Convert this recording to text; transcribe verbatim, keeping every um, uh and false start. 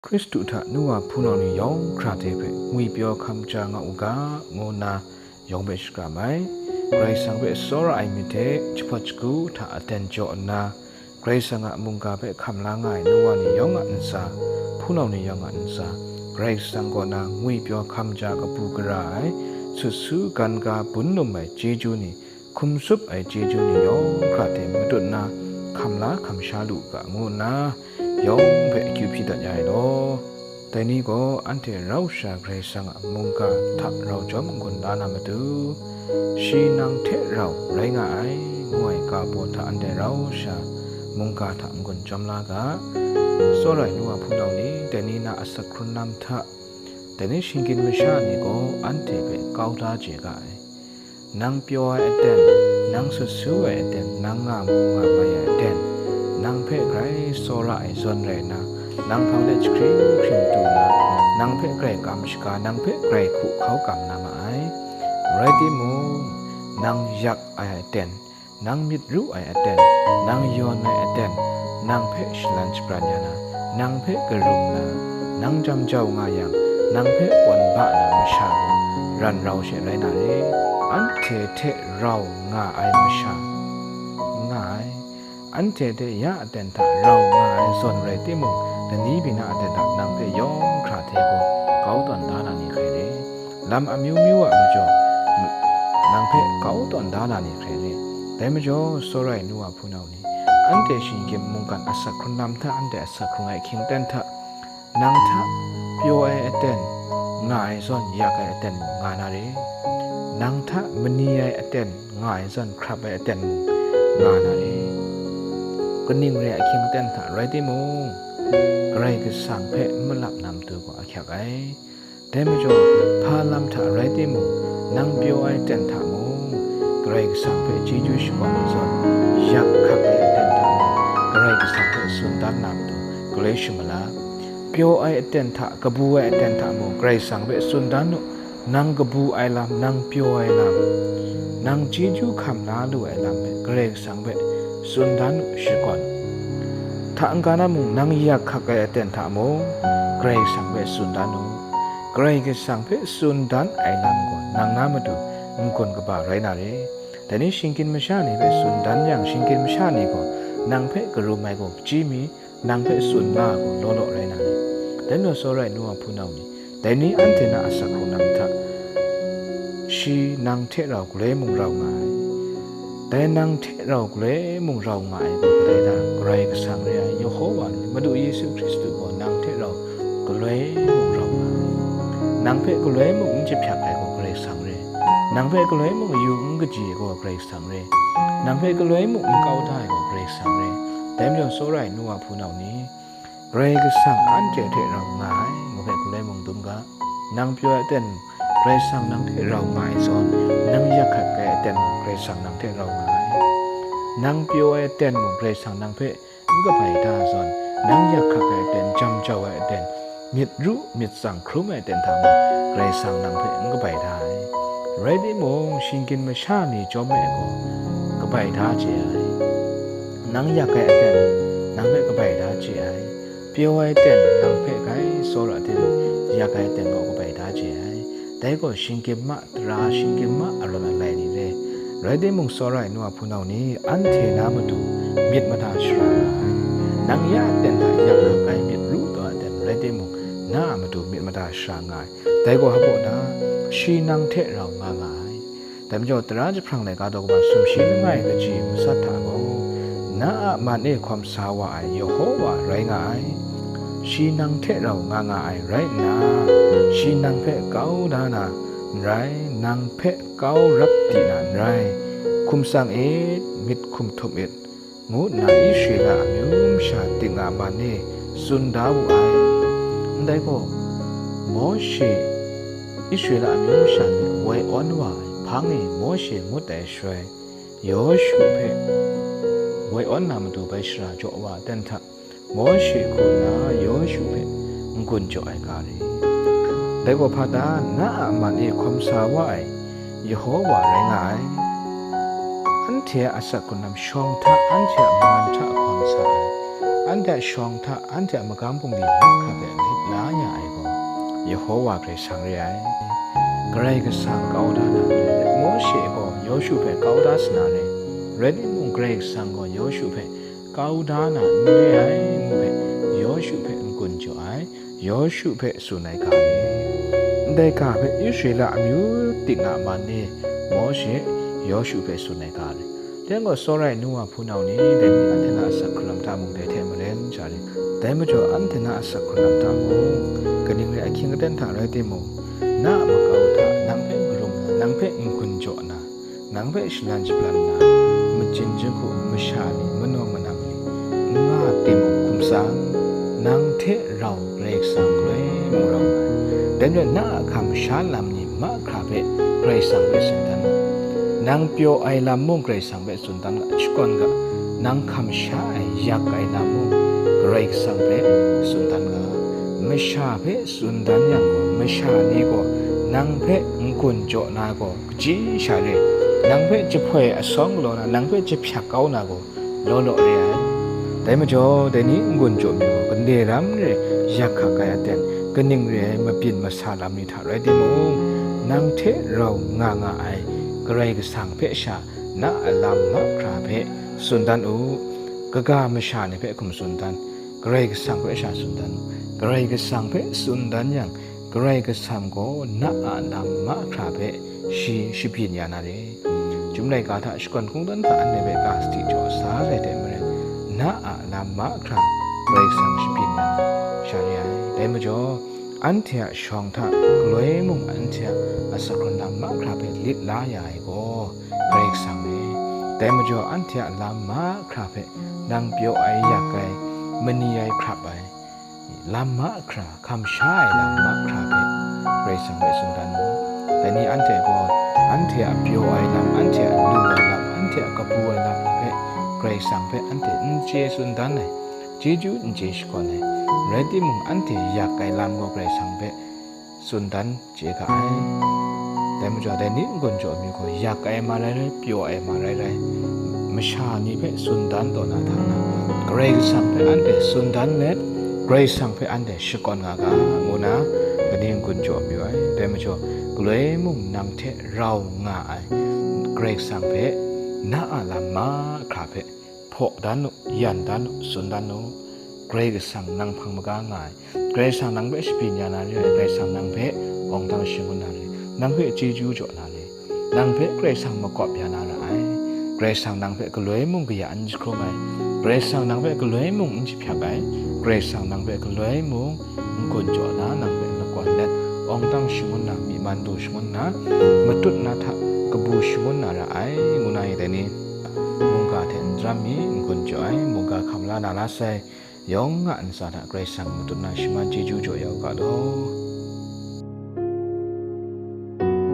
Hkristu hta nu wa hpunau ni yawng hkra hte hpe ngwipyaw hkam ja nga u ga, ngu nna yawng hpe shakram ai. Karai Kasang hpe tsawra ai myit hte jahpawt shagu hta aten jaw nna, Karai Kasang a mungga hpe hkam la nga ai nu wa ni yawng a ntsa, hpunau ni yawng a ntsa, Karai Kasang kaw na ngwipyaw hkam ja kabu gara ai, sut su gan ga bun num ai chyeju ni, hkum tsup ai chyeju ni yawng hkra hte matut nna, hkam la hkam sha lu u ga, ngu nna yawng hpe akyu hpyi dat ya ai law. Dai ni gaw anhte rau sha Karai Kasang a mungga hta rau jawm n-gun la na matu, shi nang hte rau rai nga ai, ngu ai ga baw hta anhte rau sha mungga hta n-gun jawm la ga. Tsawra ai nu wa hpunau ni, dai ni na asak hkrun lam hta, dai ni shinggyim masha ni gaw anhte hpe kau da chye ga ai. Nang pyaw ai aten, nang sut su ai aten, nang nga mu nga mai ai aten, nang hpe grai tsawra ai zawn rai nna, nang hpang de jahkring hkring du nna, nang hpe grai kam shaga, nang hpe grai hku hkau kam na ma ai. Rai timung, nang yak ai aten, nang myit ru ai aten, nang yawn ai aten, nang hpe shalan shabran ya na, nang hpe karum na, nang jam jau nga yang, nang hpe pawn ba na masha gaw ran rau she rai na re. Anhte hte rau nga ai masha n nga ai. Anhte hte ya aten hta rau nga ai zawn rai timung, lani bina aten hta nang hpe yawng hkra hte gaw kau tawn da na ni hkrai re. Lam amyu myu a majaw, nang hpe kau tawn da na ni hkrai re. Dai majaw, tsawra ai nu wa hpunau ni, anhte shinggyim mungkan asak hkrun lam hta, anhte asak hkrung ai ahkying aten hta, nang hta pyaw ai aten nga ai zawn, yak ai aten mung nga na re. Nang hta mani ai aten nga ai zawn, hkrap ai aten mung nga na re. Kaning re ai ahkying aten hta rai timung, Karai Kasang hpe n malap na matu gaw ahkyak ai. Dai majaw, hpa lam hta rai timung, nang pyaw ai aten hta mung, Karai Kasang hpe chyeju shakawn ai zawn, yak hkak ai aten hta mung, Karai Kasang hpe tsun dan na matu, galoi shamala. Pyaw ai aten hta, kabu ai aten hta mung, Karai Kasang hpe tsun dan u. Nang kabu ai lam, nang pyaw ai lam, nang chyeju hkam la lu ai lam hpe Karai Kasang hpe tsun dan u, shakawn u. Hta n-ga na mung, nang yak hkak ai aten hta mung, Karai Kasang hpe tsun dan u. Karai Kasang hpe tsun dan ai lam gaw, nang na matu n-gun kaba rai na re. Dai ni shinggyim masha ni hpe tsun dan yang, shinggyim masha ni gaw nang hpe karum ai gaw, hpaji mi, nang hpe tsun nga ai gaw, law law rai na re. Dai majaw, tsawra ai nu wa hpunau ni, dai ni anhte na asak hkrung lam hta, shi nang hte rau galoi mung rau nga ai. Dai nang hte rau galoi mung rau nga ai gaw kadai da? Karai Kasang re ai Yehowa ni, Madu Yesu Hkristu gaw nang hte rau galoi mung rau nga ai. Nang hpe galoi mung n jahpyak ai gaw Karai Kasang re. Nang hpe galoi mung yu n kaji ai gaw Karai Kasang re. Nang hpe galoi mung n kau da ai gaw Karai Kasang re. Dai majaw, tsawra ai nu wa hpunau ni, Karai Kasang anhte hte rau nga ai, ngu hpe galoi mung dum ga. Nang pyaw ai aten mung, Karai Kasang nang hte rau nga ai zawn, nang yak hkak ai aten mung, Karai Kasang nang hte rau nga ai. Nang pyaw ai aten mung, Karai Kasang nang hpe n kabai da ai zawn, nang yak hkak ai aten, jam jau ai aten, myit ru myit tsang hkrum ai aten hta mung, Karai Kasang nang hpe n kabai da ai. Rai timung, shinggyim masha ni chyawm e gaw, kabai da chye ai. Nang yak ai aten, nang hpe kabai da chye ai. Pyaw ai aten, nang hpe grai tsawra ai aten, yak ai aten gaw kabai da chye ai. Dai gaw shinggyim ma, tara shinggyim ma, arawn alai ni re. Rai timung, tsawra ai nu wa hpunau ni, anhte na matu myit mada shara nga ai. Nang ya aten hta yak hkak ai myit ru taw ai aten rai timung, na a matu myit mada shara nga ai. Dai gaw hpa baw na, shi nang hte rau nga nga ai. Dai majaw, tara jahprang laika daw kaba sumshi langai kaji masat hta gaw, na a man e hkawm sa wa ai Yehowa rai nga ai. Shi nang hte rau nga nga ai rai nna, shi nang hpe kau da na n rai, nang hpe kau rap di na n rai, hkum tsang it, myit hkum htum it, ngu nna Israela amyu masha ting a man e tsun da wu ai. Ndai gaw, Mawshe Israela amyu masha ni woi awn wa ai hpang e Mawshe ngut ai shaloi, Yawshu hpe woi awn na matu bai shara jaw wa ai aten hta, Mawshe hku nna Yawshu hpe n-gun jaw ai ga re. Dai gaw hpa ta, na a man e hkawm sa wa ai Yehowa rai nga ai. Anhte a asak hkrun lam shawng hta, anhte a man hta hkawm sa ai, Anhte a shawng hta, anhte a magam bungli mahkra hpe lit la ya ai gaw, Yehowa Karai Kasang re ai. Karai Kasang kau da na, Mawshe gaw Yawshu hpe kau da sa na re, rai timung, Karai Kasang gaw Yawshu hpe kau da na n re ai, ngu hpe, Yawshu hpe n-gun jaw ai, Yawshu hpe tsun ai ga ni? Ndai ga hpe Israela amyu ting a man ni, Mawshe, Yawshu hpe tsun ai ga ni? Dai gaw, tsawra ai nu wa hpunau ni, dai ni anhte na asak hkrun lam hta mung dai hte maren sha ni? Dai majaw, anhte na asak hkrun lam hta mung, kaning rai ahkying aten hta rai timung, na a makau hta nang hpe marum na, nang hpe n-gun jaw na, nang hpe shalan shabran na, majin jinghku masha ni, manaw manang ni, n nga timung hkum tsang, nang hte rau Karai Kasang galoi mung rau nga ai. Dai majaw, na a hkam sha lam ni mahkra hpe Karai Kasang hpe tsun dan u. Nang pyaw ai lam mung Karai Kasang hpe tsun dan ga, shakawn ga, nang hkam sha ai, yak ai lam mung Karai Kasang hpe tsun dan ga. Masha hpe tsun dan yang gaw, masha ni gaw nang hpe n-gun jaw na gaw, kaji sha re, nang hpe jahpoi asawng galaw na, nang hpe jahpyak kau na gaw, law law re ai. Dai majaw, dai ni n-gun jaw mi gaw, gade ram re, yak hkak ai aten, kaning re ai, mabyin masa lam ni hta rai timung, nang hte rau nga nga ai Karai Kasang hpe sha na a lam mahkra hpe tsun dan u. Kaga masha ni hpe hkum tsun dan, Karai Kasang hpe sha tsun dan u. Karai Kasang hpe tsun dan yang, Karai Kasang gaw na a lam mahkra hpe shi shabyin ya na re. Chyum laika hta shakawn hkungdawn hta anhte hpe ka sadi jaw sa ai dai marai, na a lam mahkra Karai Kasang shabyin ya na sha re ai. Dai majaw, anhte a shawng hta galoi mung anhte a asak hkrun lam mahkra hpe lit la ya ai gaw Karai Kasang re. Dai majaw, anhte a lam mahkra hpe nang pyaw ai, yak ai, mani ai, hkrap ai, lam mahkra, hkam sha ai lam mahkra hpe Karai Kasang hpe tsun dan u. Dai ni anhte gaw, anhte a pyaw ai lam, anhte a lu ai lam, anhte a kabu ai lam ni hpe Karai Kasang hpe anhte n chye tsun dan ai, chyeju n chye shakawn ai, rai timung, anhte yak ai lam gaw Karai Kasang hpe tsun dan chye ga ai. Dai majaw, dai ni n-gun jaw mi gaw, yak ai ma rai rai, pyaw ai ma rai rai, masha ni hpe tsun dan taw na hta na, Karai Kasang hpe anhte tsun dan let, Karai Kasang hpe anhte shakawn nga ga, ngu na, dai ni n-gun jaw mi ai. Dai majaw, galoi mung nang hte rau nga ai Karai Kasang hpe, na a lam mahkra hpe, hpaw dan u, yan dan u, tsun dan u. Karai Kasang nang hpang maga nga ai, Karai Kasang nang hpe shabyin ya na re ai, Karai Kasang nang hpe awng dang shangun na re, nang hpe chyeju jaw na re, nang hpe Karai Kasang makawp ya na ra ai, Karai Kasang nang hpe galoi mung kaya n jahkrum ai, Karai Kasang nang hpe galoi mung n jahpyak ai, Karai Kasang nang hpe galoi mung n-gun jaw na, nang hpe lakawn let, awng dang shangun na, myi man du shangun na, matut na hta kabu shangun na ra ai, ngu na, dai ni mungga hte n daram mi, n-gun jaw ai, mungga hkam la na la sai, yawng a ntsa hta Karai Kasang matut na shaman chyeju jaw ya u ga law.